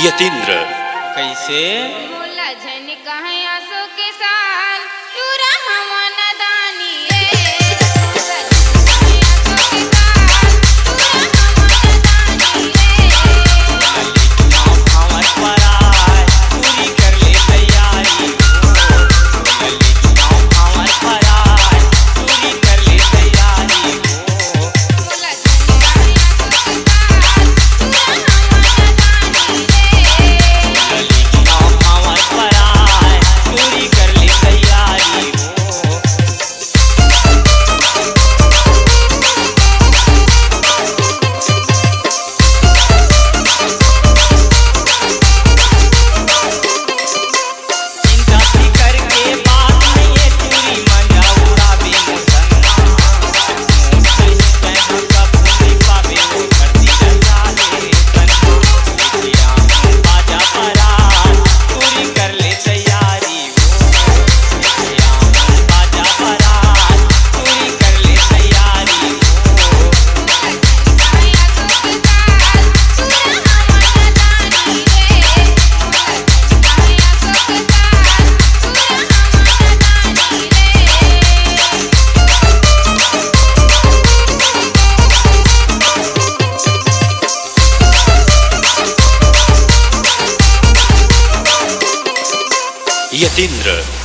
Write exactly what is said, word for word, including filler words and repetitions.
यतीन्द्र। कैसे? मोला झन कहे आसो के साल, टूरा हवा नदानी रे। मोला झन कहे आसो के साल, टूरा हवा नदानी रे। यतीन्द्र।